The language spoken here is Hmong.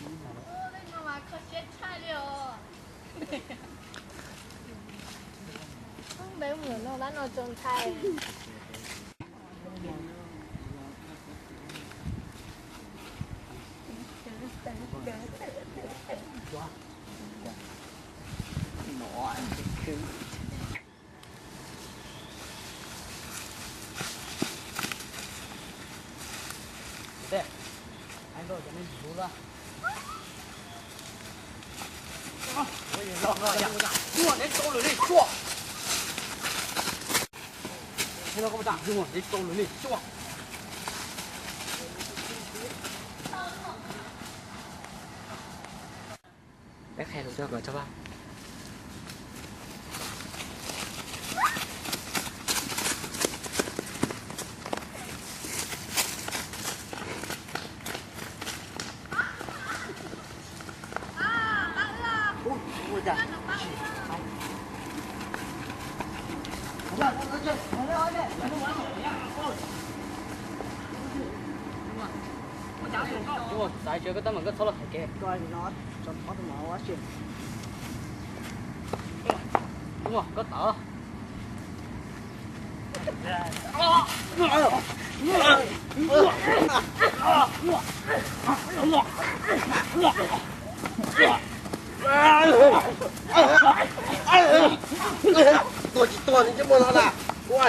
Ua, tej no mas kho siab tshaj li os. Peb mus lawm no dab no txaus ntshai. Peb qhia lus rau nkawd tso. Xaiv sawv koj tab mas koj txhob los qhov kev. Koj tawm. Tuag tsis tuag nws coj muaj no na. Ua,